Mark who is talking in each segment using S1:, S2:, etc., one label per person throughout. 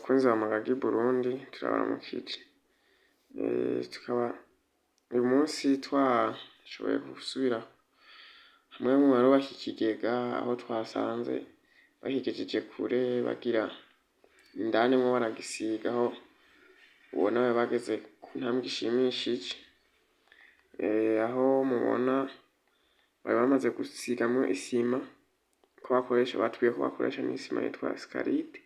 S1: Bakunzi ba Magagi Burundi, turabaramukije. Tukaba uyu munsi twashoboye gusubira hamwe mu barubaka ikigega, aho twasanze bakigejeje kure, bagira indani mwo baragisiga, aho ubona bageze ku ntambwe ishimishije. Aho mubona bari bamaze gusigamwo isima, ko bakoresha, batubwiye ko bakoresha n'isima yitwa sikarite.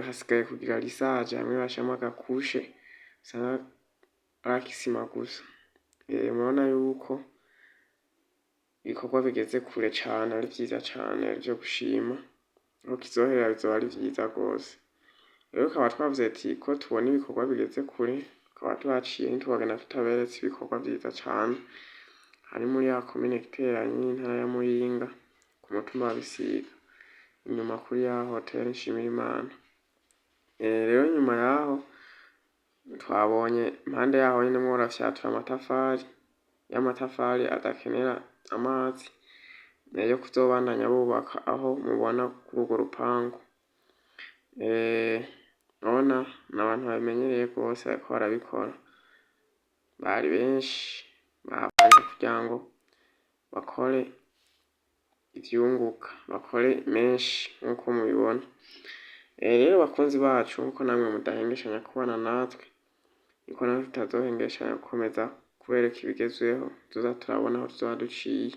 S1: Hasigaye kugira lissage, hamwe bashiramwo agakushe usanga ari ak'isima gusa. Murabona yuko ibikorwa bigeze kure cane, ari vyiza cane, ari ivyo gushima. Aho kizoherera bizoba ari vyiza gose. Rero tukaba twavuze ati ko tubona ibikorwa bigeze kure, tukaba tuhaciye, ntitwogenda tutaberetse ibikorwa vyiza cane. Hari muri ya komine Giteranyi, intara ya Muyinga, ku mutumba wa Bisiga, inyuma kuri ya hoteli Nshimirimana. Rero nyuma yaho twabonye impande yaho nyene mwo barafyatura amatafari, y'amatafari adakenera amazi, yo kuzobandanya bubaka aho mubona kuri urwo rupangu. Urabona n'abantu babimenyereye gose bariko barabikora, bari benshi baje kugira ngo bakore ivyunguka, bakore menshi nkuko mubibona. Rero bakunzi bacu, nkuko namwe mudahengeshanya kubana natwe, niko natwe tutazohengeshanya gukomeza kubereka ibigezweho tuza turabona aho tuzoba duciye,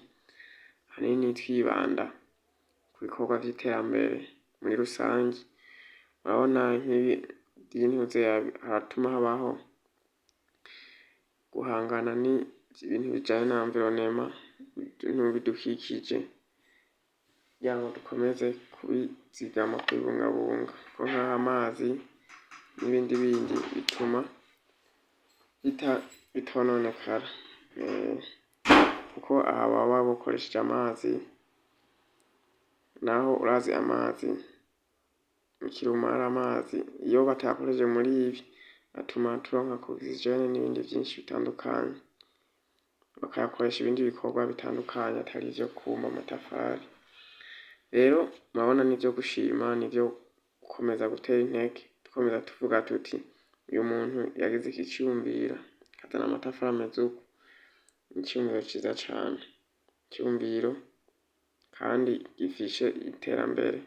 S1: ahanini twibanda ku bikorwa vy'iterambere muri rusangi. Murabona nk'ibi vy'intuze haratuma habaho guhangana n'ibintu bijanye na environnement, n'ibidukikije, kugira ngo dukomeze kubizigama, kubibungabunga, kuko nk'aho amazi n'ibindi bindi bituma bitononekara, kuko aha baba bakoresheje amazi, naho urazi amazi ikirumara, amazi iyo batayakoresheje muri ibi atuma turonka oxygène n'ibindi vyinshi bitandukanye, bakayakoresha ibindi bikorwa bitandukanye atari ivyo kubumba amatafari. Rero murabona nivyo gushima, nivyo gukomeza gutera intege, dukomeza tuvuga tuti uyu muntu yagize iki ciyumviro akazana amatafari ameze uku, ni iciyumviro ciza cane, iciyumviro kandi gifise iterambere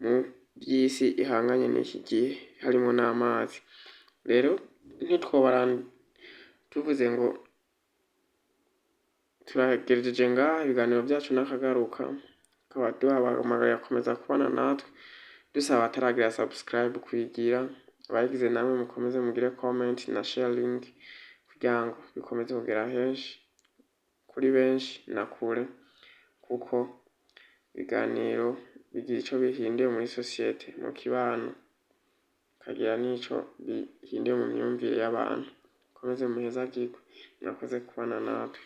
S1: mu vy'isi ihanganye n'iki gihe, harimwo n'amazi. Rero ntitwobara tuvuze ngo turagejeje ngaha ibiganiro vyacu n'akagaruka, tukaba duhamagarira gukomeza kubana natwe, dusaba abataragira subscribe kuyigira, abayigize namwe mukomeze mugire comment na sharing kugira ngo bikomeze kugera henshi, kuri benshi na kure, kuko ibiganiro bigira ico bihinduye muri société, mu kibano, bikagira n'ico bihinduye mu myumvire y'abantu. Mukomeze muhezagirwe, mwakoze kubana natwe.